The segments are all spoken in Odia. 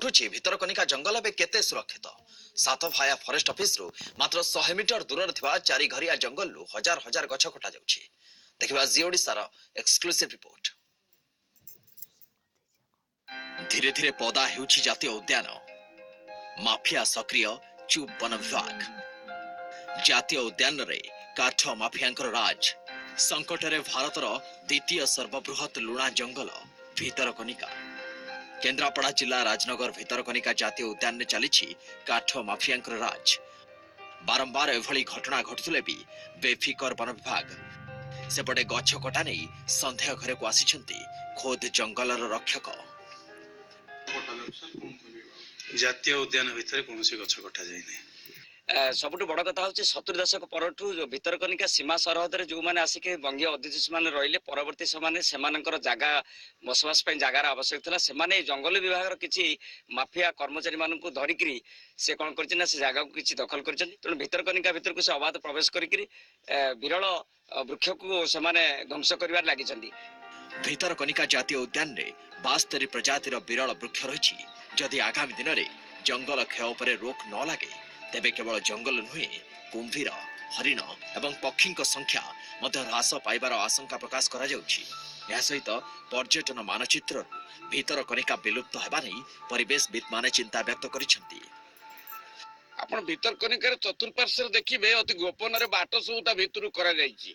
ଉଠୁଛି, ଭିତରକନିକା ଜଙ୍ଗଲ ଏବେ କେତେ ସୁରକ୍ଷିତ? ସାତଭାୟା ଫରେଷ୍ଟ ଅଫିସରୁ ମାତ୍ର 100 ମିଟର ଦୂରରେ ଥିବା ଚାରିଘରିଆ ଜଙ୍ଗଲରୁ ହଜାର ହଜାର ଗଛ କଟାଯାଉଛି। ଦେଖିବା ଜି ଓଡ଼ିଶାର ଏକ୍ସକ୍ଲୁସିଭ ରିପୋର୍ଟ। ଧୀରେ ଧୀରେ ପଦା ହେଉଛି ଜାତୀୟ ଉଦ୍ୟାନ। ମାଫିଆ ସକ୍ରିୟ, ଚୁପ୍ ବନ ବିଭାଗ। ଜାତୀୟ ଉଦ୍ୟାନରେ କାଠ ମାଫିଆଙ୍କର ରାଜ। ସଙ୍କଟରେ ଭାରତର ଦ୍ୱିତୀୟ ସର୍ବବୃହତ ଲୁଣା ଜଙ୍ଗଲ ଭିତରକନିକା। କେନ୍ଦ୍ରାପଡ଼ା ଜିଲ୍ଲା ରାଜନଗର ଭିତରକନିକା ଜାତୀୟ ଉଦ୍ୟାନରେ ଚାଲିଛି କାଠ ମାଫିଆଙ୍କର ରାଜ। ବାରମ୍ବାର ଏଭଳି ଘଟଣା ଘଟୁଥିଲେ ବି ବେଫିକର ବନ ବିଭାଗ। ସେପଟେ ଗଛ କଟା ନେଇ ସନ୍ଦେହ ଘରକୁ ଆସିଛନ୍ତି ଖୋଦ୍ ଜଙ୍ଗଲର ରକ୍ଷକ। ଜାତୀୟ ଉଦ୍ୟାନ ଭିତରେ କୌଣସି ଗଛ କଟାଯାଇନାହିଁ। ସବୁଠୁ ବଡ଼ କଥା ହେଉଛି, 70 ଦଶକ ପରଠୁ ଭିତରକନିକା ସୀମା ସରହଦରେ ଯେଉଁମାନେ ଆସିକି ବଙ୍ଗୀୟ ଅଧ୍ୟୁଷମାନେ ରହିଲେ, ପରବର୍ତ୍ତୀ ସେମାନେ ସେମାନଙ୍କର ଜାଗା ବସବାସ ପାଇଁ ଜାଗାର ଆବଶ୍ୟକ ଥିଲା। ସେମାନେ ଏଇ ଜଙ୍ଗଲ ବିଭାଗର କିଛି ମାଫିଆ କର୍ମଚାରୀମାନଙ୍କୁ ଧରିକିରି ସେ କ'ଣ କରିଛନ୍ତି ନା ସେ ଜାଗାକୁ କିଛି ଦଖଲ କରିଛନ୍ତି। ତେଣୁ ଭିତରକନିକା ଭିତରକୁ ସେ ଅବାଧ ପ୍ରବେଶ କରିକିରି ବିରଳ ବୃକ୍ଷକୁ ସେମାନେ ଧ୍ୱଂସ କରିବାରେ ଲାଗିଛନ୍ତି। ଭିତରକନିକା ଜାତୀୟ ଉଦ୍ୟାନରେ 72 ପ୍ରଜାତିର ବିରଳ ବୃକ୍ଷ ରହିଛି। ଯଦି ଆଗାମୀ ଦିନରେ ଜଙ୍ଗଲ କ୍ଷୟ ଉପରେ ରୋକ ନ ଲାଗେ, ତେବେ କେବଳ ଜଙ୍ଗଲ ନୁହେଁ, କୁମ୍ଭୀର, ହରିଣ ଏବଂ ପକ୍ଷୀଙ୍କ ସଂଖ୍ୟା ମଧ୍ୟ ହ୍ରାସ ପାଇବାର ଆଶଙ୍କା ପ୍ରକାଶ କରାଯାଉଛି। ଏହା ସହିତ ପର୍ଯ୍ୟଟନ ମାନଚିତ୍ରରୁ ଭିତରକନିକା ବିଲୁପ୍ତ ହେବା ନେଇ ପରିବେଶବିତ୍ମାନେ ଚିନ୍ତା ବ୍ୟକ୍ତ କରିଛନ୍ତି। ଆପଣ ଭିତରକନିକାର ଚତୁଃପାର୍ଶ୍ୱରେ ଦେଖିବେ, ଅତି ଗୋପନରେ ବାଟ ସବୁ ତା ଭିତରୁ କରାଯାଇଛି।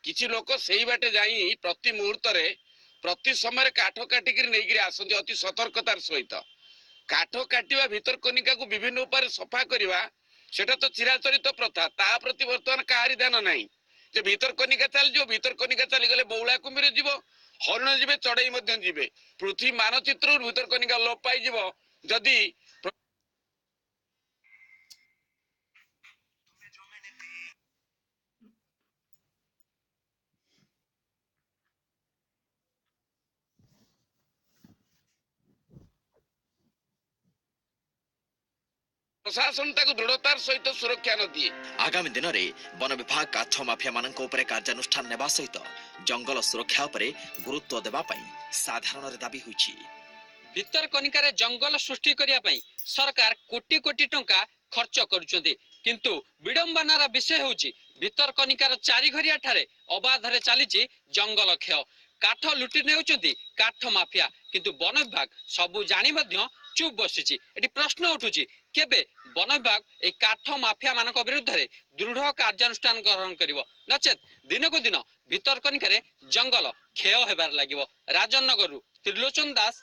କିଛି ଲୋକ ସେଇ ବାଟେ ଯାଇ ପ୍ରତି ମୁହୂର୍ତ୍ତରେ ପ୍ରତି ସମୟରେ କାଠ କାଟିକିରି ନେଇକିରି ଆସନ୍ତି। ଅତି ସତର୍କତାର ସହିତ କାଠ କାଟିବା, ଭିତରକନିକାକୁ ବିଭିନ୍ନ ଉପାୟରେ ସଫା କରିବା, ସେଟା ତ ଚିରାଚରିତ ପ୍ରଥା। ତା ପ୍ରତି ବର୍ତ୍ତମାନ କାହାରି ଧ୍ୟାନ ନାହିଁ ଯେ ଭିତରକନିକା ଚାଲିଯିବ। ଭିତରକନିକା ଚାଲିଗଲେ ବଉଳା କୁମ୍ଭୀର ଯିବ, ହରିଣ ଯିବେ, ଚଢେଇ ମଧ୍ୟ ଯିବେ। ପୃଥିବୀ ମାନଚିତ୍ରରୁ ଭିତରକନିକା ଲୋପ ପାଇଯିବ ଯଦି ପ୍ରଶାସନ ତାକୁ ଦୃଢ଼ତାର ସହିତ ସୁରକ୍ଷା ନ ଦିଏ। ଆଗାମୀ ଦିନରେ ବନ ବିଭାଗ କାଠ ମାଫିଆମାନଙ୍କ ଉପରେ କାର୍ଯ୍ୟାନୁଷ୍ଠାନ ନେବା ସହିତ ଜଙ୍ଗଲ ସୁରକ୍ଷା ଉପରେ ଗୁରୁତ୍ୱ ଦେବା ପାଇଁ ସାଧାରଣରେ ଦାବି ହୋଇଛି। ଭିତରକନିକାରେ ଜଙ୍ଗଲ ସୃଷ୍ଟି କରିବା ପାଇଁ ସରକାର କୋଟି କୋଟି ଟଙ୍କା ଖର୍ଚ୍ଚ କରୁଛନ୍ତି, କିନ୍ତୁ ବିଡମ୍ବନାର ବିଷୟ ହେଉଛି ଭିତରକନିକାର ଚାରିଘରିଆ ଠାରେ ଅବାଧରେ ଚାଲିଛି ଜଙ୍ଗଲ କ୍ଷୟ। କାଠ ଲୁଟି ନେଉଛନ୍ତି କାଠ ମାଫିଆ, କିନ୍ତୁ ବନ ବିଭାଗ ସବୁ ଜାଣି ମଧ୍ୟ ଚୁପ୍ ବସିଛି। ଏଠି ପ୍ରଶ୍ନ ଉଠୁଛି, କେବେ ବନ ବିଭାଗ ଏଇ କାଠ ମାଫିଆ ମାନଙ୍କ ବିରୁଦ୍ଧରେ ଦୃଢ କାର୍ଯ୍ୟାନୁଷ୍ଠାନ ଗ୍ରହଣ କରିବ? ନଚେତ ଦିନକୁ ଦିନ ଭିତରକନିକାରେ ଜଙ୍ଗଲ କ୍ଷୟ ହେବାରେ ଲାଗିବ। ରାଜନଗରରୁ ତ୍ରିଲୋଚନ ଦାସ,